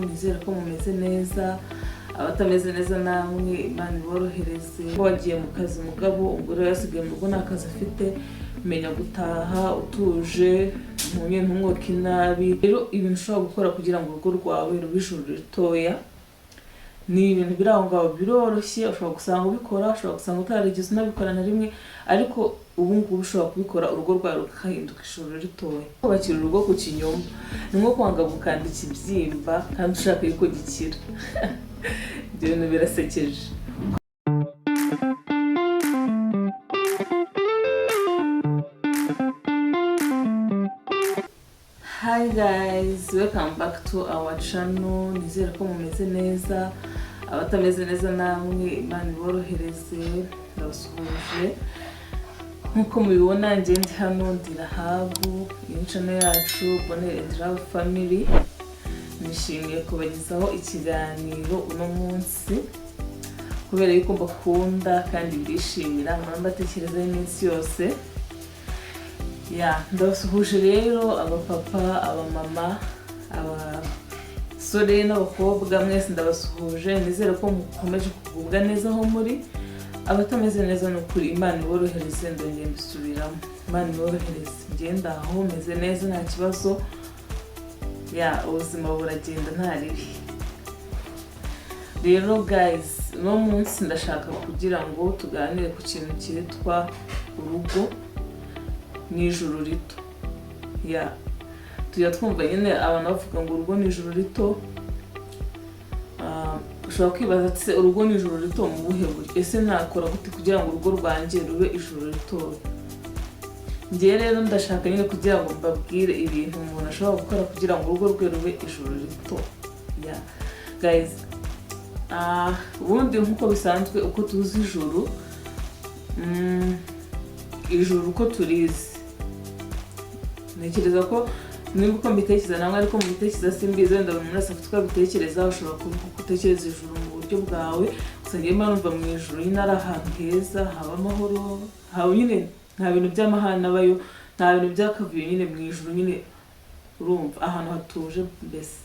Nizere ko mumeze neza. Abatameze neza namwe, Imana iborohereze. Wagiye mu kazi, mugabo umugore yasigaye mu rugo, nta kazi afite. Menya gutaha utuje, ntunye ntumwoke inabi. Rero ibintu ushobora gukora kugira ngo urugo rwawe rube ijuru ritoya ni ibintu biri aho ngaho, biroroshye. Ushobora gusanga ubikora, ushobora gusanga utarigeze unabikora na rimwe, ariko ubu ngubu ushobora kubikora, urugo rwawe rugahinduka ijuru ritoya. Kubakira urugo ku kinyoma ni nko kwanga gukanda ikibyimba kandi ushaka yuko gikira. Ibyo bintu birasekeje. Hi guys, welcome back to our channel. Nizere ko mumeze neza. Abatameze neza namwe, Imana iborohereze. Ndabasuhuje. Nk'uko mubibona, njye ndi hano, ndi Rahabu. Iyi ni channel yacu, Bonheur and Love Family. Nishimiye kubagezaho ikiganiro uno munsi kubera yuko mbakunda kandi mbishimira, nkaba mbatekerezaho iminsi yose. Ya, ndabasuhuje rero, abapapa, abamama, abasore n'abakobwa, mwese ndabasuhuje. Nizere ko mukomeje kugubwa neza aho muri. Abatameze neza, ni ukuri Imana iborohereze. Ndongera mbisubiramo, Imana iborohereze. Ngenda aho meze neza, nta kibazo. Ya, ubuzima buragenda, nta ribi. Rero guys, uno munsi ndashaka kugira ngo tuganire ku kintu cyitwa urugo n'ijuru rito. Ya, tujya twumva nyine abantu bavuga ngo urugo ni ijuru rito. Ushobora kwibaza ati: "Se urugo ni ijuru rito mu buhe buryo? Ese nakora gute kugira ngo urugo rwanjye rube ijuru ritoya?" Ngewe rero ndashaka nyine kugira ngo mbabwire ibintu umuntu ashobora gukora kugira ngo urugo rwe rube ijuru rito. Ya guys, ubundi nk'uko bisanzwe, uko tuzi ijuru, ijuru uko turizi, ntekereza ko niba uko mbitekereza namwe ariko mubitekereza, simbizi, wenda buri muntu wese afite uko abitekereza. Ushobora kuba uko utekereza ijuru mu buryo bwawe. Gusa njyewe mba numva mu ijuru nyine ari ahantu heza, haba amahoro, haba nyine nta bintu by'amahane abayo, nta bintu by'akavuyo nyine. Mu ijuru nyine urumva ahantu hatuje mbese.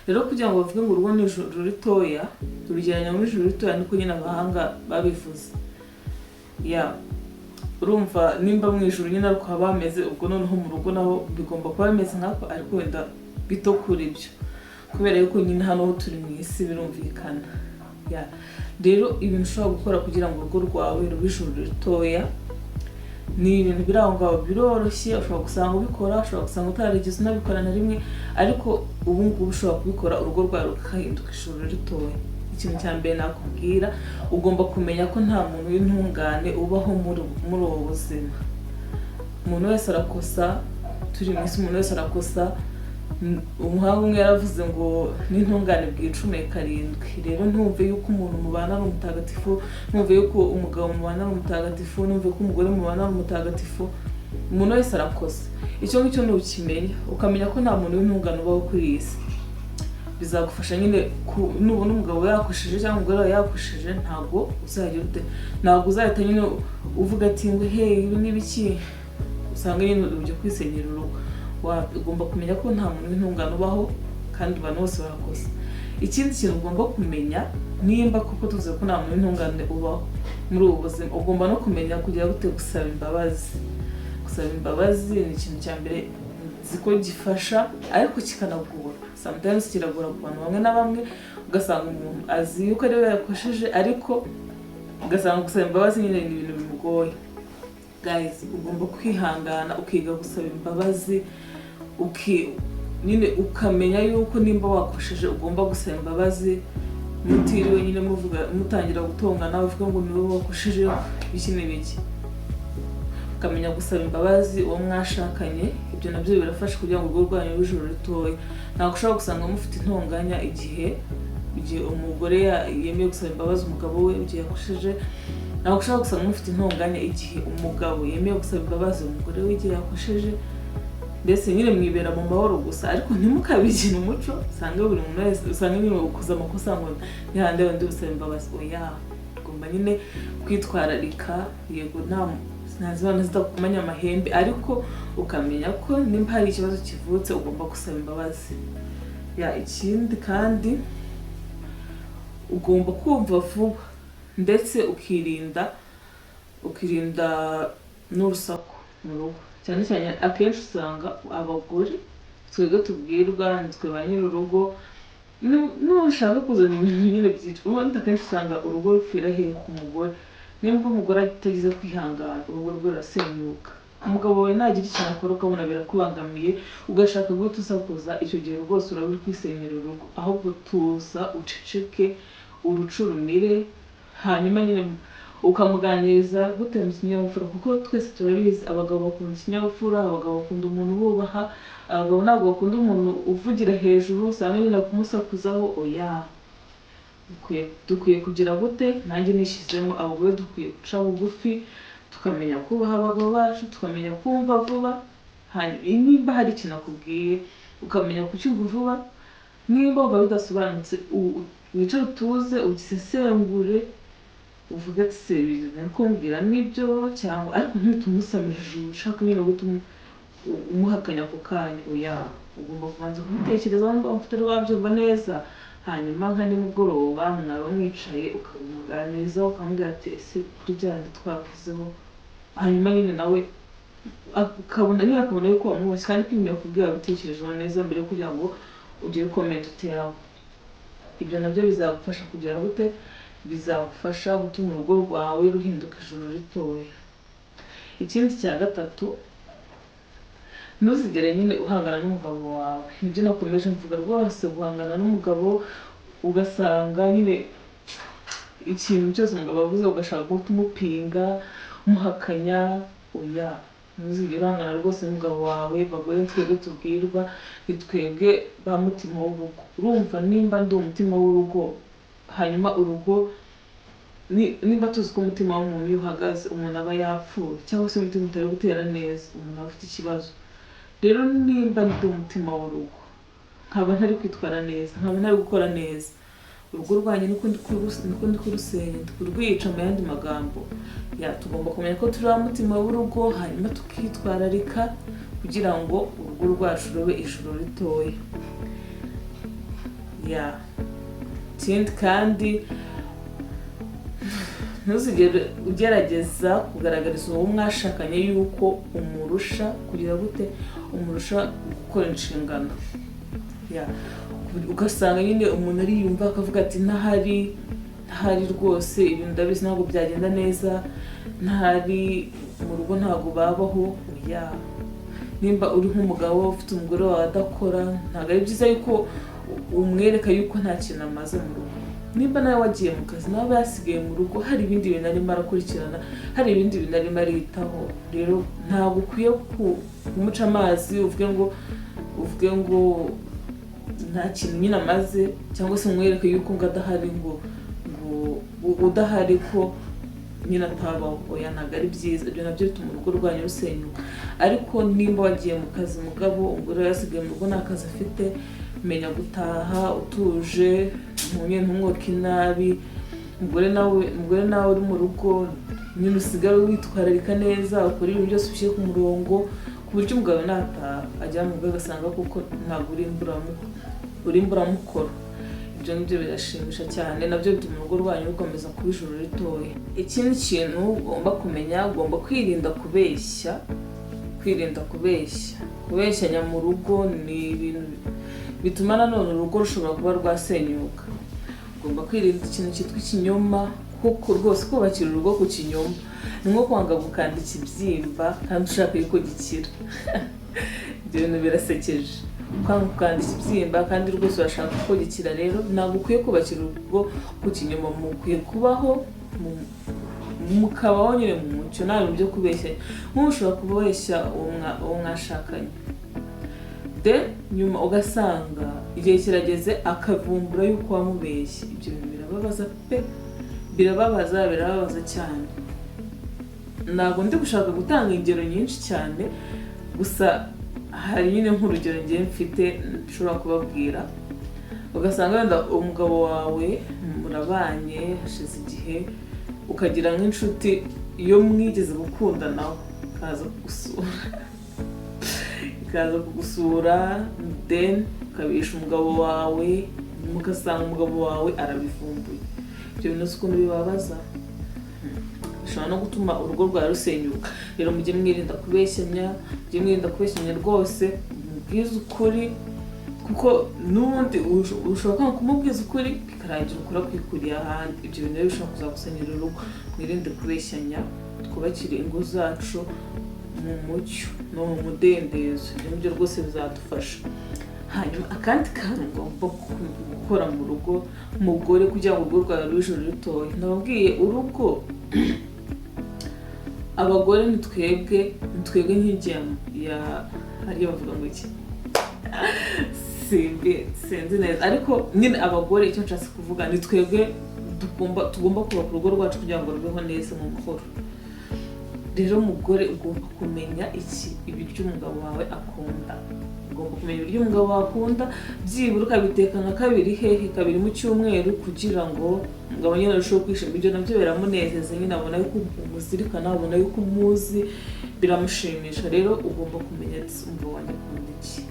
Rero kugira ngo bavuge ngo urugo ni ijuru ritoya, turugereranya muri ijuru ritoya, niko nyine abahanga babivuze. Ya, urumva nimba mu ijuru nyine ariko haba hameze ubwo, noneho mu rugo naho bigomba kuba bimeze nk'ako, ariko wenda bito kuri byo, kubera yuko nyine hano ho turi mu isi, birumvikana. Ya, rero ibintu ushobora gukora kugira ngo urugo rwawe rube ijuru ritoya ni ibintu biri aho ngaho, biroroshye. Ushobora gusanga ubikora, ushobora gusanga utarigeze unabikora na rimwe, ariko ubu ngubu ushobora kubikora, urugo rwawe rugahinduka ijuru ritoya. Ikintu cya mbere nakubwira, ugomba kumenya ko nta muntu w'intungane ubaho muri ubu buzima. Umuntu wese arakosa. Turi mu isi, umuntu wese arakosa. Umuhanga umwe yaravuze ngo n'intungane bwicume karindwi. Rero ntumve yuko umuntu mubana ari umutagatifu, ntumve yuko umugabo mubana ari umutagatifu, ntumve ko umugore mubana ari umutagatifu. Umuntu wese arakosa. Icyo ngicyo nukimenya, ukamenya ko nta muntu w'intungane ubaho kuri iyi si, bizagufasha nyine nubona umugabo yakosheje cyangwa umugore wawe yakosheje, ntabwo uzagira ute, ntabwo uzahita nyine uvuga ati ngo: "Hey, ibi ni ibiki?" Usanga nyine ujya kwisenyera urugo. Ugomba kumenya ko nta muntu w'intungane ubaho kandi abantu bose barakosa. Ikindi kintu ugomba kumenya, nimba koko tuzi ko nta muntu w'intungane ubaho muri ubu buzima, ugomba no kumenya kugira gute? Gusaba imbabazi. Gusaba imbabazi ni ikintu cya mbere nzi ko gifasha, ariko kikanagora. Sometimes kiragora ku bantu bamwe na bamwe. Ugasanga umuntu azi yuko ari we yakosheje, ariko ugasanga gusaba imbabazi nyine ni ibintu bimugoye. Guys, ugomba kwihangana, ukiga gusaba imbabazi, nyine ukamenya yuko nimba wakosheje ugomba gusaba imbabazi, mutiriwe nyine muvuga, mutangira gutongana, bavuga ngo niwe wakosheje, ibiki n'ibiki. Ukamenya gusaba imbabazi uwo mwashakanye, ibyo nabyo birafasha kugira ngo urugo rwanyu rube ijuru ritoya. Ntabwo ushobora gusanga mufite intonganya igihe umugore yemeye gusaba imbabazi umugabo we igihe yakosheje. Ntabwo ushobora gusanga mufite intonganya igihe umugabo yemeye gusaba imbabazi umugore we igihe yakosheje. Mbese nyine mwibera mu mahoro gusa, ariko ntimukabigire umuco. Usanga buri muntu wese, usanga nyine ukoze amakosa ngo ntihande undi gusaba imbabazi. Oya, ugomba nyine kwitwararika. Yego, ntazibana zidakomanya amahembe, ariko ukamenya ko nimba hari ikibazo kivutse ugomba gusaba imbabazi. Ya, ikindi kandi ugomba kumva vuba, ndetse ukirinda n'urusaku mu rugo. Cyane cyane akenshi usanga abagore twebwe tubwirwa, nitwe ba nyir'urugo. Nushaka kuzana ibintu nyine byinshi, ubundi akenshi usanga urugo rupfira hehe? Ku mugore. Nimba umugore atagize kwihangana, urugo rwe rurasenyuka. Umugabo wawe nagira ikintu akora ukabona birakubangamiye, ugashaka guhita usakuza, icyo gihe rwose uraba uri kwisenyera urugo. Ahubwo tuza, uceceke, urucurumire, hanyuma nyine ukamuganiriza gute? Mu kinyabupfura, kuko twese turabizi, abagabo bakunda ikinyabupfura, abagabo bakunda umuntu ububaha. Abagabo ntabwo bakunda umuntu uvugira hejuru, usanga nyine kumusakuzaho. Oya, dukwiye kugira gute? Nanjye nishyizemo, abagore dukwiye guca bugufi, tukamenya kubaha abagabo bacu, tukamenya kumva vuba. Hanyuma nimba hari ikintu akubwiye, ukamenya kucyumva vuba. Nimba wumva bidasobanutse, wicare utuze, ugisesengure, uvuge ati: "Se ibintu ari kumbwira nibyo cyangwa?" Ariko ntuhite umusamira ijuru, ushaka nyine guhita umuhakanya ako kanya. Oya, ugomba kubanza kubitekerezaho niba utari wabyumva neza. Hanyuma nka nimugoroba mwaba mwicaye, ukamuganiriza, ukamubwira ati: "Ese kuri bya bindi twavuzeho?" Hanyuma nyine nawe akabona nyine, akabona yuko wamwubashye kandi ko ibintu yakubwiye wabitekerejeho neza mbere yo kugira ngo ugire comment uteraho. Ibyo nabyo bizagufasha kugira gute? Bizagufasha gutuma urugo rwawe ruhinduka ijuru ritoya. Ikindi cya gatatu, ntuzigere nyine uhangana n'umugabo wawe. Nibyo nakomeje mvuga rwose, guhangana n'umugabo, ugasanga nyine ikintu cyose umugabo avuze ugashaka guhita umupinga, umuhakanya. Oya, ntuzigere uhangana rwose n'umugabo wawe. Bagore twebwe tubwirwa, ni twebwe ba mutima w'urugo. Urumva, nimba ndi umutima w'urugo, hanyuma urugo nimba tuzi ko umutima w'umuntu iyo uhagaze umuntu aba yapfuye, cyangwa se umutima utari gutera neza, umuntu aba afite ikibazo. Rero nimba ndi umutima w'urugo, nkaba ntari kwitwara neza, nkaba ntari gukora neza urugo rwanjye, niko ndi kurusenya, ndi kurwica mu yandi magambo. Ya, tugomba kumenya ko turi wa mutima w'urugo, hanyuma tukitwararika kugira ngo urugo rwacu rube ijuru ritoya. Ya, ikindi kandi, ntuzigere ugerageza kugaragariza uwo mwashakanye yuko umurusha kugira gute? Umurusha gukora inshingano. Ya, ugasanga nyine umuntu ariyumva akavuga ati: "Ntahari, ntahari rwose ibintu ndabizi ntabwo byagenda neza, ntahari mu rugo ntabwo babaho." Oya, nimba uri nk'umugabo ufite umugore wawe adakora, ntabwo ari byiza yuko umwereka yuko nta kintu amaze mu rugo. Nimba nawe wagiye mu kazi, nawe yasigaye mu rugo, hari ibindi bintu arimo arakurikirana, hari ibindi bintu arimo aritaho. Rero ntabwo ukwiye kumuca amazi, uvuge ngo nta kintu nyine amaze, cyangwa se umwereke yuko ngo adahari, ngo udahari ko nyine atabaho. Oya, ntabwo ari byiza. Ibyo nabyo bituma urugo rwanyu rusenyuka. Ariko nimba wagiye mu kazi mugabo, umugore yasigaye mu rugo nta kazi afite, menya gutaha utuje, ntumye ntumwoke inabi. Umugore nawe uri mu rugo nyine, usigare witwararika neza, ukora ibintu byose ushyire ku murongo, ku buryo umugabo nataha ajya mu rugo agasanga kuko ntabwo uri imburamukoro. Ibyo ngibyo birashimisha cyane, nabyo bituma urugo rwanyu rukomeza kuba ijuru ritoya. Ikindi kintu ugomba kumenya, ugomba kwirinda kubeshya. Kwirinda kubeshya, kubeshyanya mu rugo ni ibintu bituma nanone urugo rushobora kuba rwasenyuka. Ugomba kwirinda ikintu cyitwa ikinyoma, kuko rwose kubakira urugo ku kinyoma ni nko kwanga gukanda ikibyimba kandi ushaka yuko gikira. Ibyo bintu birasekeje, kwanga gukanda ikibyimba kandi rwose urashaka ko gikira. Rero ntabwo ukwiye kubakira urugo ku kinyoma. Mukwiye kubaho mukabaho nyine mu mucyo, nta bintu byo kubeshya. Nk'ubu ushobora kubeshya uwo mwashakanye, de nyuma ugasanga igihe kirageze akavumbura yuko wamubeshye. Ibyo bintu birababaza pe, birababaza, birababaza cyane. Ntabwo ndi gushaka gutanga ingero nyinshi cyane, gusa hari nyine nk'urugero ngiye mfite nshobora kubabwira. Ugasanga wenda umugabo wawe murabanye, hashize igihe, ukagira nk'inshuti iyo mwigeze gukundanaho ikaza kugusura, then Ukabesha umugabo wawe, mugasanga umugabo wawe arabivumbuye. Ibyo bintu si ukuntu bibabaza, bishobora no gutuma urugo rwawe rusenyuka. Rero mujye mwirinda kubeshyanya, mujye mwirinda kubeshyanya rwose. Mubwize ukuri, kuko n'ubundi ushobora kwanga kumubwiza ukuri, bikarangira ukuri akwikuriye ahandi. Ibyo bintu rero bishobora kuzagusenyera urugo. Mwirinde kubeshyanya, twubakire ingo zacu mu mucyo no mu mudendezo. Ibyo ngibyo rwose bizadufasha. Hanyuma akandi kantu ngomba gukora mu rugo, mugore, kugira ngo urugo rwawe rube ijuru ritoya, nababwiye urugo, abagore ni twebwe nkingi ya hariya bavuga ngo iki? Simbi, sinzi neza, ariko nyine abagore, icyo nshatse kuvuga ni twebwe tugomba kubaka urugo rwacu kugira ngo rubeho neza mu mahoro. Rero umugore, ugomba kumenya iki? Ibiryo umugabo wawe akunda. Ugomba kumenya ibiryo umugabo wawe akunda, byibura ukabiteka nka kabiri, hehe, kabiri mu cyumweru, kugira ngo umugabo nyine arusheho kwishima. Ibyo nabyo biramunezeza nyine, abona yuko umuzirikana, abona yuko umuzi, biramushimisha. Rero ugomba kumenya ati: "Umugabo wanjye akunda iki?"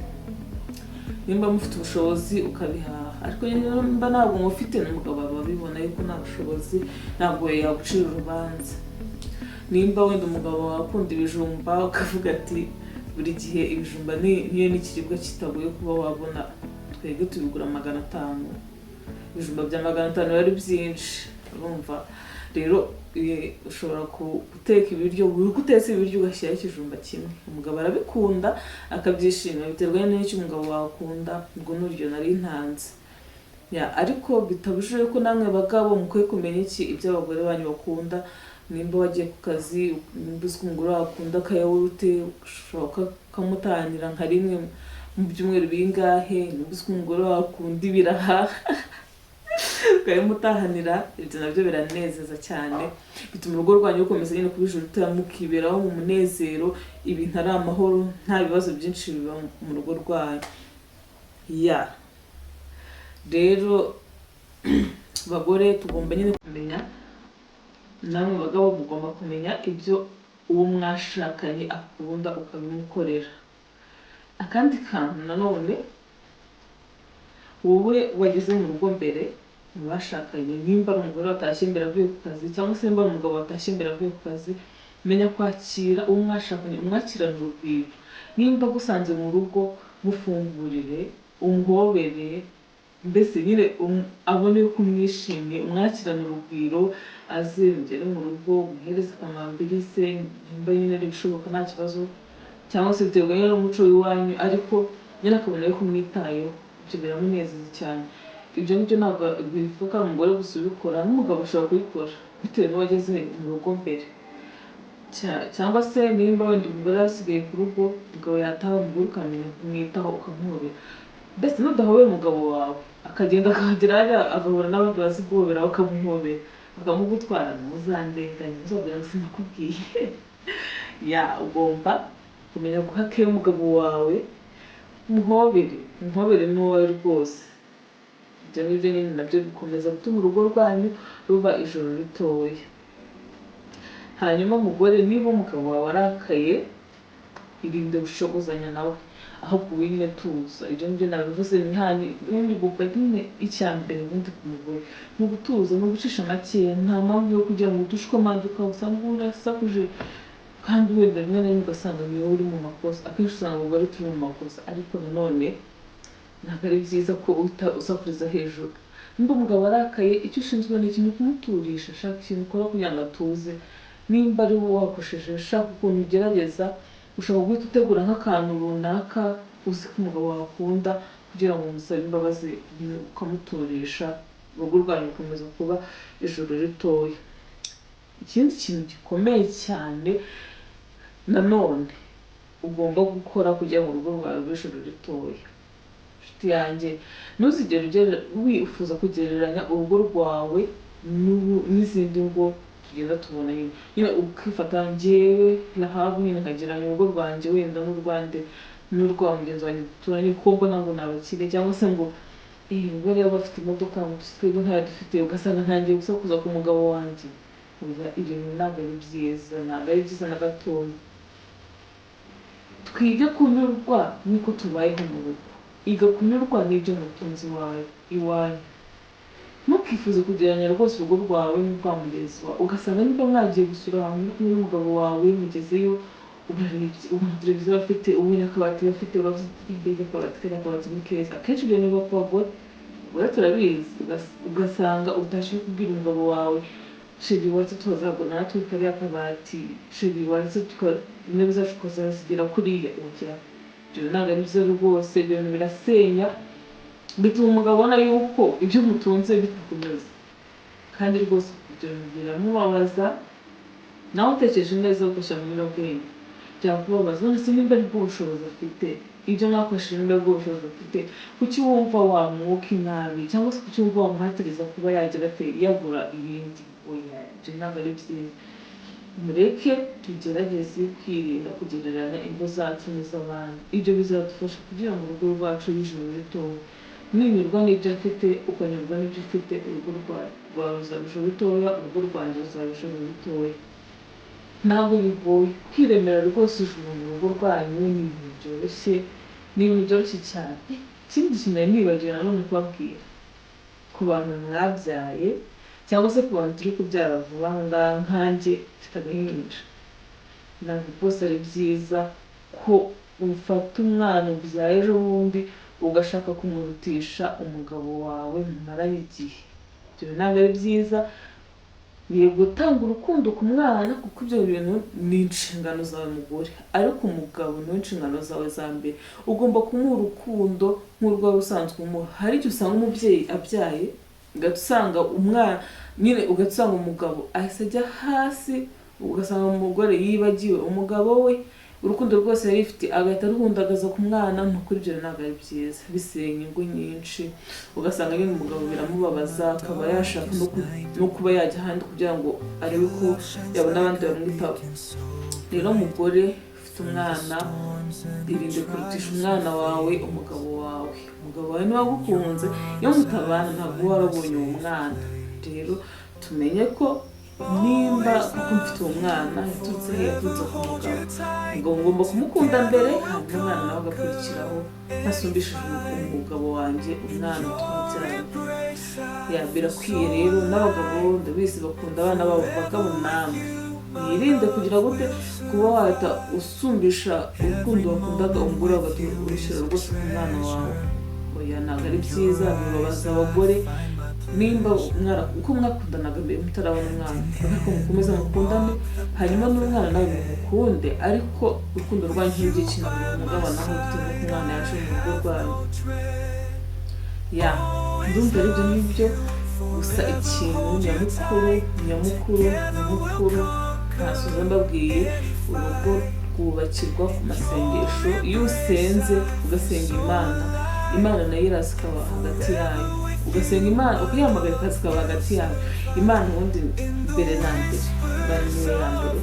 Nimba mufite ubushobozi ukabihaha, ariko nimba ntabwo mufite, n'umugabo aba abibona yuko nta bushobozi, ntabwo yagucira urubanza. Nimba wenda umugabo wawe akunda ibijumba, ukavuga ati buri gihe ibijumba niyo n'ikiribwa kitagoye kuba wabona, twebwe tubigura 500. Ibijumba bya 500 biba ari byinshi, urumva. Rero ushobora guteka ibiryo, buri uko utetse ibiryo ugashyiraho ikijumba kimwe. Umugabo arabikunda akabyishimira. Biterwa n'icyo umugabo wawe akunda. Ubwo ni urugero nari ntanze ya, ariko bitabujije ko namwe bagabo mukwiye kumenya iki? Ibyo abagore banyu bakunda. Nimba wagiye ku kazi, nimba uzi ko umugore wawe akunda akayawurute, ushobora kukamutangira nka rimwe mu byumweru bingahe. Nimba uzi ko umugore wawe akunda ibiraha, ukabimutahanira. Ibyo nabyo biranezeza cyane, bituma urugo rwanyu rukomeza nyine kuba ijuru ritoya, mukiberaho mu munezero, ibintu ari amahoro, nta bibazo byinshi biba mu rugo rwanyu. Ya, rero bagore, tugomba nyine kumenya, namwe bagabo mugomba kumenya ibyo uwo mwashakanye akunda, ukabimukorera. Akandi kantu nanone, wowe wageze mu rugo mbere mu bashakanye, nimba ari umugore watashye mbere avuye ku kazi, cyangwa se nimba ari umugabo watashye mbere avuye ku kazi, menya kwakira uwo mwashakanye, umwakirane urugwiro. Nimba agusanze mu rugo, mufungurire, umuhobere, mbese nyine abone yuko umwishimiye, umwakirane urugwiro. Aze mugere mu rugo, umuhereze akamambiri se, nimba nyine ari ibishoboka nta kibazo, cyangwa se biterwa nyine n'umuco w'iwanyu, ariko nyine akabona yuko umwitayeho. Ibyo biramunezeza cyane. Ibyo ngibyo ntabwo bivuga ko ari umugore gusa ubikora, n'umugabo ashobora kubikora bitewe n'uwageze mu rugo mbere. Cyangwa se nimba wenda umugore yasigaye ku rugo, umugabo yataha, umugore ukamenya kumwitaho, ukamuhobera. Mbese nudahobera umugabo wawe, akagenda akahagera hariya agahura n'abandi bazi guhobera, bakamuhobera bakamugutwara, ntuzandenganye, ntuzabwira ngo sinakubwiye. Ya, ugomba kumenya guha care umugabo wawe, umuhobere, umuhobere ni uwawe rwose. Ibyo ngibyo nyine nabyo bikomeza gutuma urugo rwanyu ruba ijuru ritoya. Hanyuma umugore, niba umugabo wawe arakaye, irinde gushogozanya nawe, ahubwo wine tuza. Ibyo ngibyo nabivuze ntihani. Ubundi ugomba nyine, icya mbere ubundi ku mugore ni ugutuza, ni ugucisha makeya. Nta mpamvu yo kugira ngo udushwamaduka, usanga urasakuje, kandi wenda rimwe na rimwe ugasanga ni wowe uri mu makosa. Akenshi usanga abagore turi mu makosa, ariko nanone ntabwo ari byiza ko uhita usakuriza hejuru. Nimba umugabo arakaye, icyo ushinzwe ni ikintu kumuturisha. Shaka ikintu ukora kugira ngo atuze. Nimba ari wowe wakosheje, shaka ukuntu ugerageza. Ushobora guhita utegura nk'akantu runaka uzi ko umugabo wawe akunda, kugira ngo umusabe imbabazi, ukamuturisha, urugo rwanyu rukomeza kuba ijuru ritoya. Ikindi kintu gikomeye cyane nanone ugomba gukora kugira ngo urugo rwawe rube ijuru ritoya, inshuti yanjye, ntuzigere wifuza kugereranya urugo rwawe n'izindi ngo tugenda tubona nyine. Nyine ukifata njyewe Rahabu nyine, nkagereranya urugo rwanjye wenda n'urwande, n'urwa mugenzi wanjye duturanye, kuko mbona ngo ni abakire, cyangwa se ngo ubwo rero bafite imodoka, ngo twebwe ntayo dufite, ugasanga ntangiye gusakuza ku mugabo wanjye. Oya, ibyo bintu ntabwo ari byiza, ntabwo ari byiza na gatoya. Twige kunyurwa n'uko tubayeho mu rugo. Iga kunyurwa n'ibyo mutunzi wawe iwanyu. Ntukifuze kugereranya rwose urugo rwawe n'urwa mugenzi wawe, ugasanga niba mwagiye gusura ahantu uri kumwe n'umugabo wawe, mugezeyo urarebye, ubona televiziyo bafite, ubonye akabati bafite, uravuze uti: "Mbega akabati, kariya kabati ni keza." Akenshi ibyo biba ku bagore, abagore turabizi. Ugasanga utashye uri kubwira umugabo wawe: "Chéri, waretse tukazagura natwe kariya kabati? Chéri, waretse intebe zacu tukazazigira kuriya?" Oya, ibyo ntabwo ari byo rwose. Ibyo bintu birasenya, bituma umugabo abona yuko ibyo mutunze bitakunyuze, kandi rwose ibyo bintu biramubabaza. Nawe utekereje neza, ugashyira mu nyurabwenge, byakubabaza. None se nimba aribwo bushobozi afite, ibyo mwakoresheje nimba aribwo bushobozi afite, kuki wumva wamwuka inabi, cyangwa se kuki wumva wamuhatiriza kuba yagira ate, yagura ibindi? Oya, ibyo ntabwo ari byiza. Mureke tugerageze kwirinda kugereranya ingo zacu n'iz'abandi. Ibyo bizadufasha kugira ngo urugo rwacu rube ritoya. Ninyurwa n'ibyo afite, ukanyurwa n'ibyo ufite, urugo rwawe ruzaba ijuru ritoya, urugo rwanjye ruzaba ijuru ritoya. Ntabwo bigoye kwiremera rwose ijuru mu rugo rwanyu, ni ibintu byoroshye, ni ibintu byoroshye cyane. Ikindi kintu nari nibagiwe nanone kubabwira, ku bantu mwabyaye cyangwa se ku bantu turi kubyara vuba aha ngaha, nkanjye mfite agahinja, ntabwo rwose ari byiza ko ufata umwana ubyaye ejo bundi ugashaka kumurutisha umugabo wawe mumaranye igihe. Ibyo ntabwo ari byiza. Yego, gutanga urukundo ku mwana, kuko ibyo bintu ni inshingano zawe mugore, ariko umugabo niwe inshingano zawe za mbere. Ugomba kumuha urukundo nk'urwo wari usanzwe umuha. Hari igihe usanga umubyeyi abyaye, ugahita usanga umwana nyine, ugahita usanga umugabo ahise ajya hasi, ugasanga umugore yibagiwe umugabo we, urukundo rwose yari ifite agahita aruhundagaza ku mwana. Ni ukuri ibyo ntabwo ari byiza, bisenya ingo nyinshi. Ugasanga nyine umugabo biramubabaza, akaba yashaka no kuba yajya ahandi kugira ngo arebe ko yabona abandi bamwitaho. Rero mugore ufite umwana, irinde kurutisha umwana wawe umugabo wawe. Umugabo wawe niba agukunze, iyo mutabana ntabwo uba warabonye uwo mwana. Rero tumenye ko nimba kuko mfite uwo mwana, yaturutse he? Yaturutse ku mugabo. Ngo ngomba kumukunda mbere, hanyuma umwana nawe agakurikiraho, ntasumbishije umugabo wanjye umwana twabyaranye. Ya, birakwiye rero. N'abagabo ndabizi bakunda abana babo. Bagabo namwe mwirinde kugira gute, kuba wahita usumbisha urukundo wakundaga umugore wawe, urushyira rwose ku mwana wawe. Oya, ntabwo ari byiza, bibabaza abagore. Nimba umwana uko mwakundanaga mbere mutarabona umwana, ariko mukomeze mukundane, hanyuma n'umwana nawe mumukunde, ariko urukundo rwanyu ntirugire ikintu ruhungabanaho bitewe n'uko umwana yaje mu rugo rwanyu. Ya, ndumva ari ibyo ngibyo gusa. Ikintu nyamukuru, nyamukuru, nyamukuru ntasoza mbabwiye, urugo rwubakirwa ku masengesho. Iyo usenze, ugasenga Imana, Imana nayo iraza ikaba hagati yayo. Ugasenga Imana, ukayihamagara, ikaza ikaba hagati yayo. Imana ubundi mbere na mbere, Imana niyo ya mbere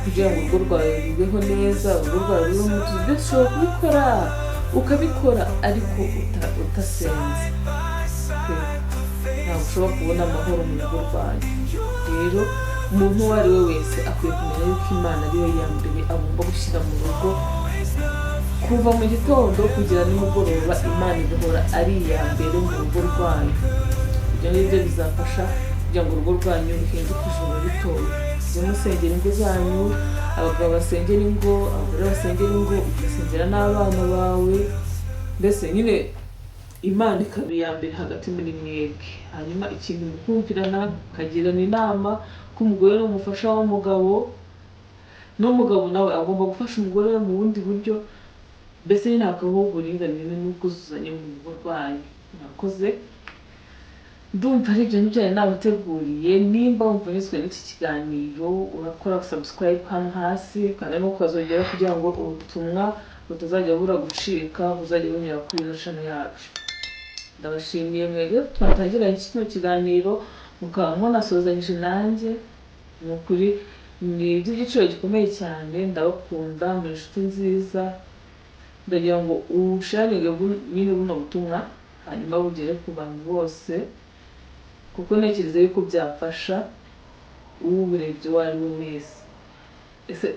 kugira ngo urugo rwawe rubeho neza, urugo rwawe rube umutuzo. Byose ushobora kubikora, ukabikora, ariko utasenze pe, ntabwo ushobora kubona amahoro mu rugo rwanyu. Rero umuntu uwo ari we wese akwiye kumenya yuko Imana ariyo ya mbere agomba gushyira mu rugo, kuva mu gitondo kugera nimugoroba, Imana igahora ari iya mbere mu rugo rwanyu. Ibyo ngibyo bizafasha kugira ngo urugo rwanyu ruhinduke ijuru ritoya. Mujye musengera ingo zanyu, abagabo basengera ingo, abagore basengera ingo, ugasengera n'abana bawe, mbese nyine Imana ikaba iya mbere hagati muri mwebwe. Hanyuma ikintu, mukumvirana, mukagirana inama, ko umugore ni umufasha w'umugabo, n'umugabo nawe agomba gufasha umugore we mu bundi buryo. Mbese nyine hakabaho uburinganire n'ubwuzuzanye mu rugo rwanyu. Murakoze, ndumva ari ibyo ngibyo nari nabateguriye. Nimba wumva unyuzwe n'iki kiganiro, urakora subscribe hano hasi kandi no ukazongera, kugira ngo ubutumwa butazajya bura gucika, buzajya bunyura kuri ino channel yacu. Ndabashimiye mwebwe twatangiranye kino kiganiro, mukaba munasozanyije nanjye. Ni ukuri ni iby'igiciro gikomeye cyane. Ndabakunda, muri inshuti nziza. Ndagira ngo usharinge nyine buno butumwa, hanyuma bugere ku bantu bose, kuko ntekereza yuko byafasha uwuburebye uwo ari we wese. Ese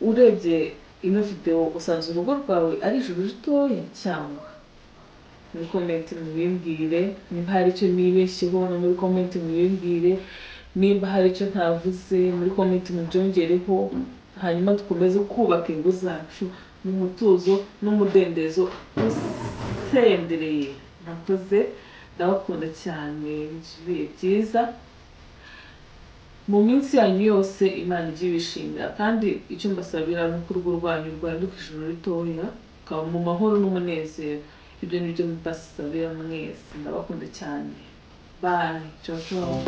urebye ino videwo, usanze urugo rwawe ari ijuru ritoya cyangwa Muri comment mubimbwire. Nimba hari icyo nibeshyeho, no muri comment mubimbwire. Nimba hari icyo ntavuze, muri comment mubyongereho, hanyuma dukomeze kubaka ingo zacu mu mutuzo n'umudendezo usendereye. Murakoze, ndabakunda cyane. Ibihe byiza mu minsi yanyu yose, Imana ijye ibishimira. Kandi icyo mbasabira ni uko urugo rwanyu rwahinduka ijuru ritoya, rukaba mu mahoro n'umunezero. Ibyo ni byo mbasabira mwese. Ndabakunda cyane. Bye, ciao ciao.